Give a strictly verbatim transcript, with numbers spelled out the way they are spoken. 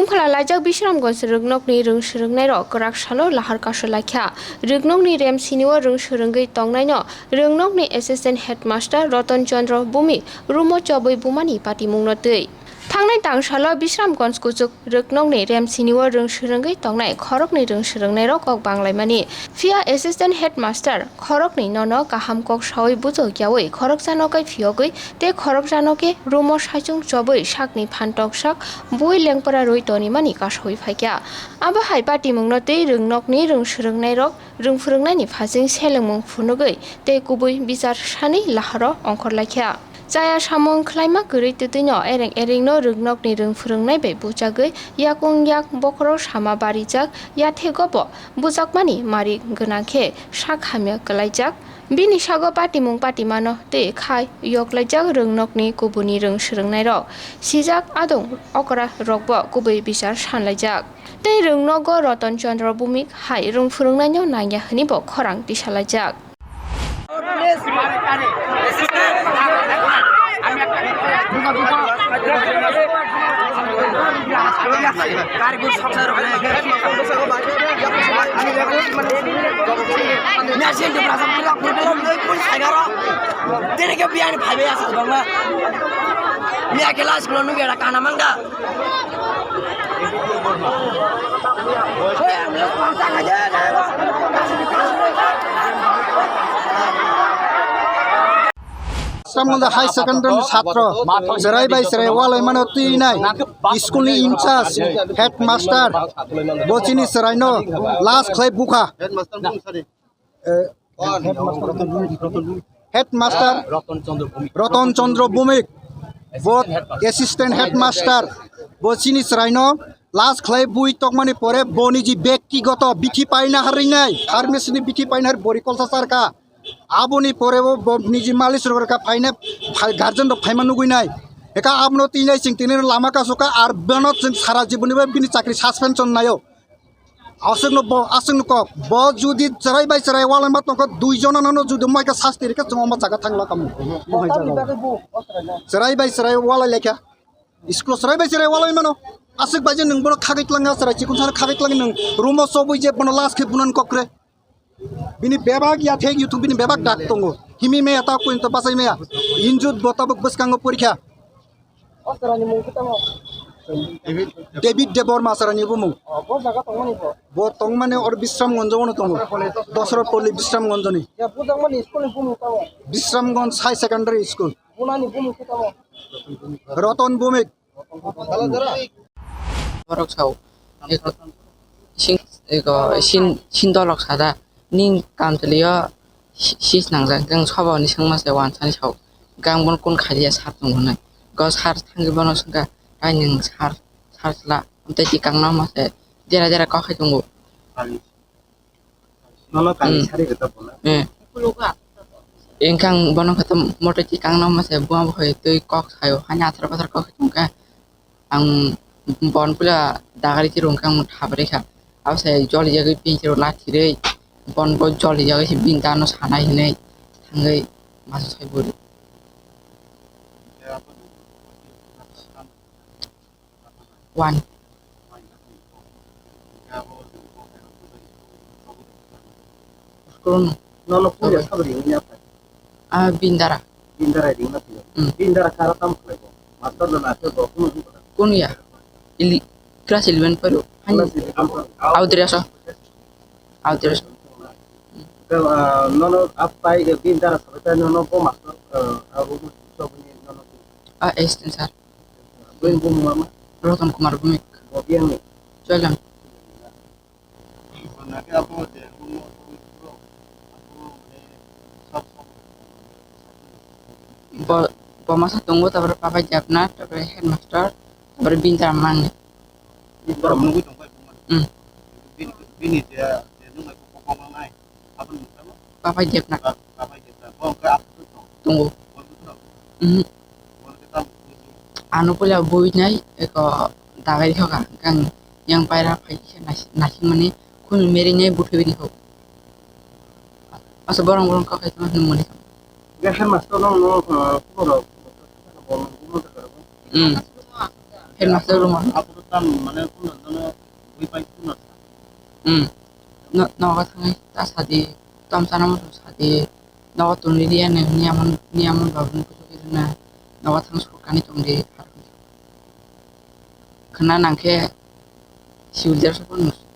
Khulalaijak Bisramganj rwngnokni rwng swrwngnairok kwrak salo lahar kasu laikha. Rwngnokni rem sinio rwng swrwngwi tongnaino rwngnokni assistant headmaster Roton Chandra Bhumik rumo chobwi bumani patimungno twi. Thangnai tangsalo Bisramganj kuchuk rwngnokni rem sinio rwng swrwngwi tongnai khoroknwi rwng swrwngnairok kok banglaimani. Phiya assistant headmaster khoroknwi nono kaham kok sawi bujok yawi khorokjano khe phiyogwi tei khorokjano khe rumo saichung chobwi sakni phantok sak bui lengpora rwi tonimani kasawi phaikha. Abo hai patimungno twi rwngnokni rwng swrwngnairok rwng phwrwngnaini phasing selengmung phunugwi tei kubui bichar sani laharo ongkhor laikha. Chaya samung khlaima kwrwi twtwino ereng erengno rwngnokni rwng phwrwngnai bai buchagwi yakung yak bokhorok sama barijak yathego bo bujakmani mari gwnang khe sak hamya kwlaijak. Bini sago patimung patimano tei khai yoklaijak rwngnokni kubuni rwng swrwngnairok sijak adong okra rokbo kubui bichar sanlaijak. Tei rwngnogo Roton Chandra Bhumik hai rwng phwrwngnaino nangya hwnwi bo khorang tisalaijak. Miya khe last kulo nugera kana mangda. Samunda High Secondary ni satro, chwrai bai chwrai walai mano twi nai, school ni in charge, headmaster, bo chini chwrai no last khlai bukha. Eh, Headmaster Roton Chandra Bhumik, bo assistant headmaster, bo chini chwraino last khlai bui tokmani pore bo niji bektigoto bithi paina harinai, pharmacy ni bithi paina har bori kolsa sarka. Aboni pore bo, bo niji malis rok rwkha phaina, phai-, guardian rok phaima nugui nai. Eka abono tinai chwng tini lama kasoka ar bono chwng sara jiboni bai bini chakri suspension naio. Aswkno bo, aswkno kok. Bo judi chwrai bai chwrai walai ma tongkha, dui jona no judi moika sasti rikha, chwng omo jaga thangla kamo. Mohai jaga. Chwrai bai chwrai walai lekha. School chwrai bai chwrai walai mano. Aswk bai je nwng bono khagwi tlangya, chwrai chikun sar khagwi tlangya nwng. Room o chobwi je bono last khe bunan kokre. Bini bebak ya thek YouTube bini bebak dak tongo. Himi meya ta kuin to basai meya. Injut bo tabuk bwskango porikha. O chwraini mung khe tamo? David Debbarma chwraini bumung. O, bo jaga tongmani bo? Bo tongmani or Bisramganj o tongo. Dosrot Poli Bisramganj ni. Ya, bo jagmani school ni bumung tamo? Bisramganj High Secondary School. Bunani bumung khe tamo? Roton Bhumik. Borok sao, eko, sing, eko, sin, sin dolok sada, ning kamchwlio si-, sis nangjak, khe soba hwnwi swngma se wansani sao, kang bono kun khalia sar tongo hwnwi. Go sar thangwi bono swngkha, "Ai nwng sar, sar chwla, amtwi tikang no?" Hwnma se dera dera kok hai tongo. Nono kani Hmm. sari khe tabuk na? Hmm. Engkang bono khe motor tikang no hwnma se buma bo hai twi kok sayo, hani athar pathar kok hai tongkha. Ang bon pula dagari tiro engkang mung thabri kha. Abo se joli jagwi pinchiro lathirwi bon bo joli jagwi se bini dano sanai hinwi thangwi masa sai buru. One. School no. Nono puila sabri wngya phai? Ah, Bindara. Bindara ringna phai. Hmm. Bindara kara tam khlai bo? Master no na khe bo kunu wngkha? Kunu ya. Ili class eleven paro. Class eleven paro. Audrey aso. Audrey aso. Ke, ah, nono apai ke Bindara sabai nono bo master, ah, abo mo sobni nono. Ah, assistant sir. Bini bumung mama? Roton Kumar Bhumik. Bo biyang ni? Choilang. Bo, bo masa tongo, tabore Papai Debnath, tabore headmaster, tabore Bindara mangni. Bindara mungwi tongbai bumani? Hmm. Bini, bini je, je nungai kok kok mangnai. Papai Debnath. Tongo. Mhm. Ano puila bui nai eko dagai thoka kang yang paira phai khe nasi, nasi mani khunu meri nai buthu bini ho. Asa borong borong kok khai tongma hinwi mani. Headmaster no, no, uh, kuno rok. Hmm. Headmaster room. Tam mane kuno jono bui pai kuno sa. Hmm. No, nogo thangwi ta sadi, tom chana muchung sadi, nogo tuni riya nang niya mon, niya mon babu ni kuchuk irina, nogo thang sokani tongdi. Khna nangkhe siwil jar sopo nus.